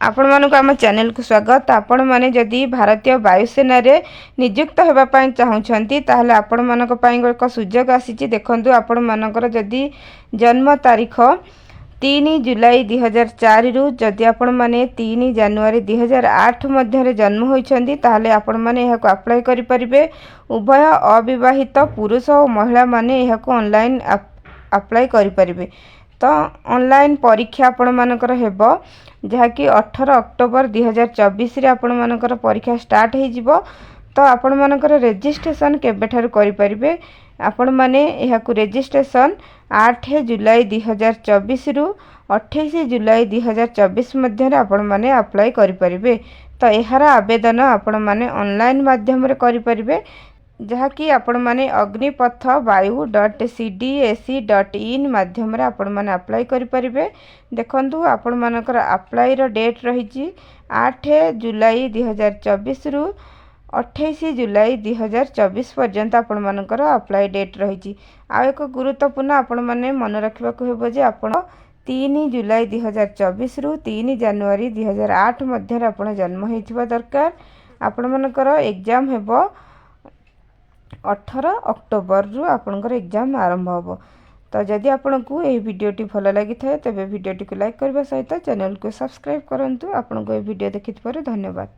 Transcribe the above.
ଆପଣମାନଙ୍କୁ ଆମ ଚ୍ୟାନେଲକୁ ସ୍ୱାଗତ। ଆପଣମାନେ ଯଦି ଭାରତୀୟ ବାୟୁସେନାରେ ନିଯୁକ୍ତ ହେବା ପାଇଁ ଚାହୁଁଛନ୍ତି, ତାହେଲେ ଆପଣମାନଙ୍କ ପାଇଁ ଏକ ସୁଯୋଗ ଆସିଛି। ଦେଖନ୍ତୁ, ଆପଣମାନଙ୍କର ଯଦି ଜନ୍ମ ତାରିଖ 3 ଜୁଲାଇ 2004ରୁ ଯଦି ଆପଣମାନେ 3 ଜାନୁଆରୀ 2008 ମଧ୍ୟରେ ଜନ୍ମ ହୋଇଛନ୍ତି, ତାହେଲେ ଆପଣମାନେ ଏହାକୁ ଆପ୍ଲାଏ କରିପାରିବେ। ଉଭୟ ଅବିବାହିତ ପୁରୁଷ ଓ ମହିଳାମାନେ ଏହାକୁ ଅନଲାଇନ୍ ଆପ୍ଲାଏ କରିପାରିବେ। ତ ଅନଲାଇନ୍ ପରୀକ୍ଷା ଆପଣମାନଙ୍କର ହେବ, ଯାହାକି 18 ଅକ୍ଟୋବର 2024ରେ ଆପଣମାନଙ୍କର ପରୀକ୍ଷା ଷ୍ଟାର୍ଟ ହେଇଯିବ। ତ ଆପଣମାନଙ୍କର ରେଜିଷ୍ଟ୍ରେସନ୍ କେବେଠାରୁ କରିପାରିବେ? ଆପଣମାନେ ଏହାକୁ ରେଜିଷ୍ଟ୍ରେସନ୍ 8 ଜୁଲାଇ 2024ରୁ 28 ଜୁଲାଇ 2024 ମଧ୍ୟରେ ଆପଣମାନେ ଆପ୍ଲାଏ କରିପାରିବେ। ତ ଏହାର ଆବେଦନ ଆପଣମାନେ ଅନଲାଇନ୍ ମାଧ୍ୟମରେ କରିପାରିବେ, ଯାହାକି ଆପଣମାନେ ଅଗ୍ନିପଥ ବାୟୁ.cdac.in ମାଧ୍ୟମରେ ଆପଣମାନେ ଆପ୍ଲାଏ କରିପାରିବେ। ଦେଖନ୍ତୁ, ଆପଣମାନଙ୍କର ଆପ୍ଲାଏର ଡେଟ୍ ରହିଛି 8 ଜୁଲାଇ 2024ରୁ 28 ଜୁଲାଇ 2024 ପର୍ଯ୍ୟନ୍ତ ଆପଣମାନଙ୍କର ଆପ୍ଲାଏ ଡେଟ୍ ରହିଛି। ଆଉ ଏକ ଗୁରୁତ୍ୱପୂର୍ଣ୍ଣ ଆପଣମାନେ ମନେ ରଖିବାକୁ ହେବ ଯେ ଆପଣ 3 ଜୁଲାଇ 2024ରୁ 3 ଜାନୁଆରୀ 2008 ମଧ୍ୟରେ ଆପଣ ଜନ୍ମ ହୋଇଥିବା ଦରକାର। ଆପଣମାନଙ୍କର ଏକ୍ଜାମ୍ ହେବ, 18 ଅକ୍ଟୋବରରୁ ଆପଣଙ୍କର ଏକ୍ଜାମ୍ ଆରମ୍ଭ ହେବ। ତ ଯଦି ଆପଣଙ୍କୁ ଏହି ଭିଡ଼ିଓଟି ଭଲ ଲାଗିଥାଏ, ତେବେ ଭିଡ଼ିଓଟିକୁ ଲାଇକ୍ କରିବା ସହିତ ଚ୍ୟାନେଲକୁ ସବସ୍କ୍ରାଇବ୍ କରନ୍ତୁ। ଆପଣଙ୍କୁ ଏହି ଭିଡ଼ିଓ ଦେଖିଥିବାରୁ ଧନ୍ୟବାଦ।